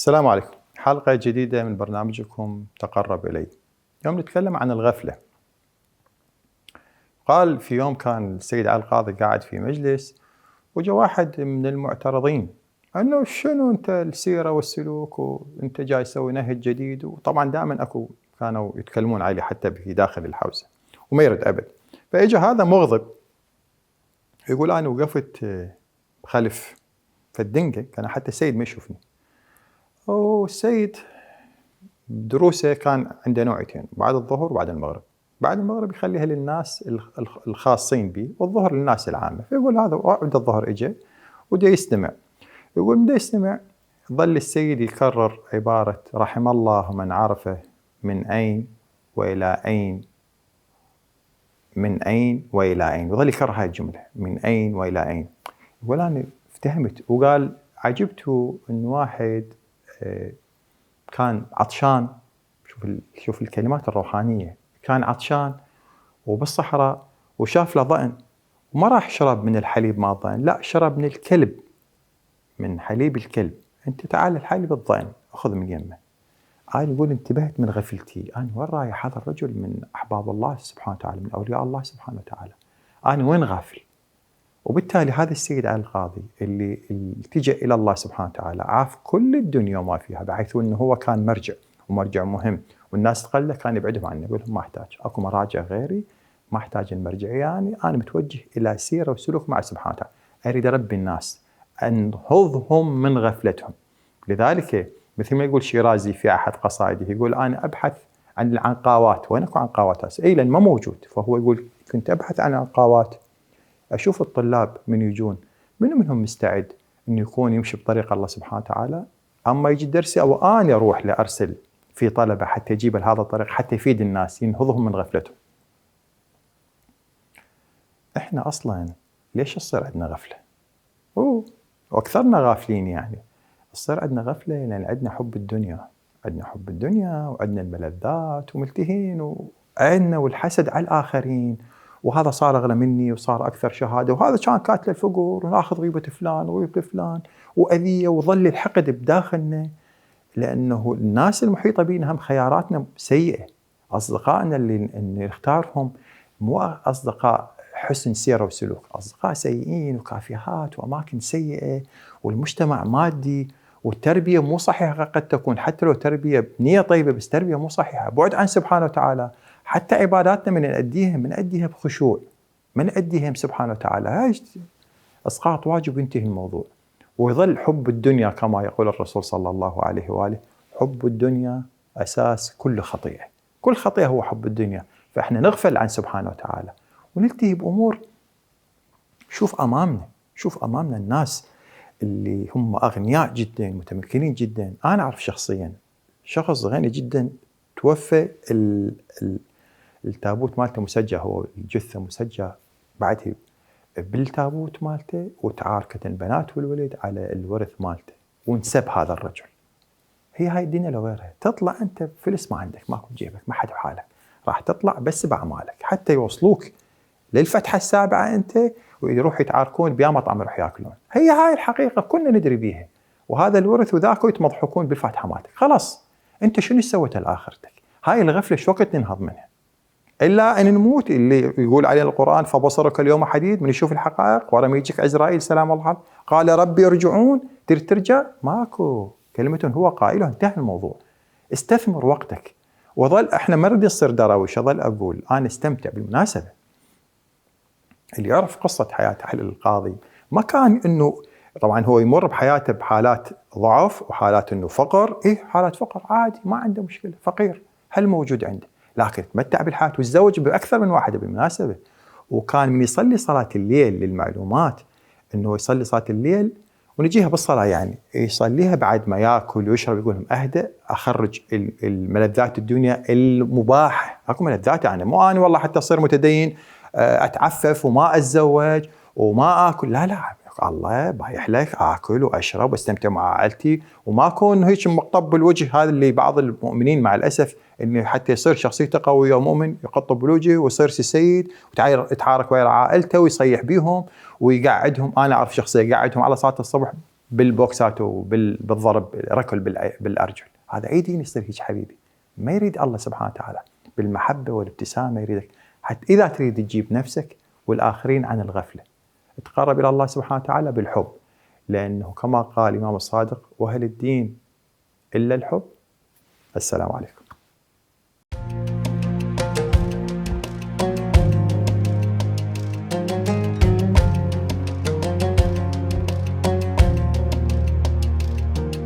السلام عليكم. حلقة جديدة من برنامجكم تقرب إلي. اليوم نتكلم عن الغفلة. قال في يوم كان السيد علي القاضي قاعد في مجلس، وجاء واحد من المعترضين أنه شنو أنت السيرة والسلوك وأنت جاي تسوي نهج جديد. وطبعا دائما كانوا يتكلمون عليه حتى في داخل الحوزة وما يرد أبد. فإجا هذا مغضب يقول أنا وقفت خلف فالدنقة، كان حتى السيد ما يشوفني. والسيد دروسه كان عنده نوعيتين، بعد الظهر وبعد المغرب. بعد المغرب يخليها للناس الخاصين به، والظهر للناس العامة. فيقول هذا عند الظهر اجى ودا يستمع. يقول من دا يستمع ظل السيد يكرر عبارة رحم الله من عرفه من أين وإلى أين، من أين وإلى أين، وظل يكرر هاي الجملة من أين وإلى أين. يقول أنا افتهمت، وقال عجبت أن واحد كان عطشان. شوف الكلمات الروحانية، كان عطشان وبالصحراء وشاف له ضأن، وما راح شرب من الحليب مع الضأن، لا شرب من الكلب، من حليب الكلب. انت تعال الحليب الضأن اخذ من يمه. أنا يقول انتبهت من غفلتي، أنا وين رايح؟ هذا الرجل من أحباب الله سبحانه وتعالى، من أولياء الله سبحانه وتعالى، أنا وين غافل؟ وبالتالي هذا السيد علي القاضي اللي التجأ إلى الله سبحانه وتعالى عاف كل الدنيا وما فيها، بحيث أنه هو كان مرجع ومرجع مهم، والناس تقله كان يبعدهم عنه، يقول لهم ما أحتاج، أكو مراجع غيري، ما أحتاج المرجعية، يعني أنا متوجه إلى سيرة وسلوك مع سبحانه وتعالى، أريد أربي الناس أنهضهم من غفلتهم. لذلك مثل ما يقول شيرازي في أحد قصائده، يقول أنا أبحث عن العنقاوات. وين أكو عنقاوات؟ أي لأن ما موجود. فهو يقول كنت أبحث عن عنقاوات، أشوف الطلاب من يجون منهم مستعد أن يكون يمشي بطريق الله سبحانه وتعالى، أما يجي درسي أو أنا أروح لأرسل في طلبة حتى يجيب هذا الطريق حتى يفيد الناس ينهضهم من غفلتهم. إحنا أصلاً ليش يصير عندنا غفلة؟ وأكثرنا غافلين، يعني يصير عندنا غفلة لأن عندنا حب الدنيا، عندنا حب الدنيا وعندنا الملذات وملتهين، وعندنا والحسد على الآخرين، وهذا صار أغلى مني وصار أكثر شهادة، وهذا كان كاتل الفقر، وناخذ غيبة فلان وغيبة فلان وأذية، وظل الحقد بداخلنا، لأنه الناس المحيطة بينا هم خياراتنا سيئة. أصدقائنا اللي نختارهم مو أصدقاء حسن سيرة وسلوك، أصدقاء سيئين وكافيهات وأماكن سيئة، والمجتمع مادي، والتربية مو صحيحة قد تكون، حتى لو تربية بنية طيبة بس تربية مو صحيحة، بعد عن سبحانه وتعالى. حتى عباداتنا من نأديها بخشوع، من نأديها سبحانه وتعالى، هاي إسقاط واجب ينتهي الموضوع. ويظل حب الدنيا كما يقول الرسول صلى الله عليه وآله، حب الدنيا أساس كل خطيئة، كل خطيئة هو حب الدنيا. فإحنا نغفل عن سبحانه وتعالى ونلتهي بأمور. شوف أمامنا الناس اللي هم أغنياء جدا متمكنين جدا. أنا أعرف شخصيا شخص غني جدا توفى، التابوت مالته مسجى، هو الجثة مسجى بعدها بالتابوت مالته، وتعاركت البنات والولد على الورث مالته، وانسب هذا الرجل. هاي الدنيا لو غيرها، تطلع أنت فلس ما عندك، ماكو جيبك، ما حد بحالك، راح تطلع بس بأعمالك حتى يوصلوك للفتحة السابعة أنت، ويروح يتعاركون بيا مطعم يروح ياكلون. هاي الحقيقة كلنا ندري بيها، وهذا الورث وذاك يتمضحكون بالفاتحة مالتك. خلاص أنت شنو سويت لآخرتك؟ هاي الغفلة شو وقت ننهض منها؟ إلا أن نموت، اللي يقول علينا القرآن فبصرك اليوم حديد، من يشوف الحقائق ورا ما يجيك عزرائيل سلام الله عليه قال ربي ارجعون، ترجع ماكو، كلمة هو قائلها انتهى الموضوع. استثمر وقتك. وظل احنا ما نريد نصير دراويش، اظل اقول انا استمتع. بالمناسبة اللي يعرف قصة حياة علي القاضي ما كان انه، طبعا هو يمر بحياته بحالات ضعف وحالات انه فقر، حالات فقر عادي ما عنده مشكلة، فقير هل موجود عنده، لكن تمتع بالحياة وتزوج بأكثر من واحدة بالمناسبة. وكان من يصلي صلاة الليل، للمعلومات انه يصلي صلاة الليل ونجيها بالصلاة، يعني يصليها بعد ما ياكل ويشرب، يقول لهم اهدأ اخرج الملذات الدنيا المباحة. اكو ملذات، يعني مو انا والله حتى اصير متدين اتعفف وما اتزوج وما اكل، لا الله بايح لك اكل واشرب واستمتع مع عائلتي، وما اكون هيك مقطب بالوجه. هذا اللي بعض المؤمنين مع الاسف انه حتى يصير شخصيته قويه ومؤمن يقطب بالوجه ويصير سيد ويتعارك ويا عائلته ويصيح بيهم ويقعدهم. انا اعرف شخصيه يقعدهم على صلاه الصبح بالبوكسات وبالضرب ركل بالارجل. هذا اي دين يصير هيك حبيبي؟ ما يريد الله سبحانه وتعالى بالمحبه والابتسامه، يريدك حتى اذا تريد تجيب نفسك والآخرين عن الغفلة، تقرب إلى الله سبحانه وتعالى بالحب، لأنه كما قال الإمام الصادق: وهل الدين إلا الحب؟ السلام عليكم.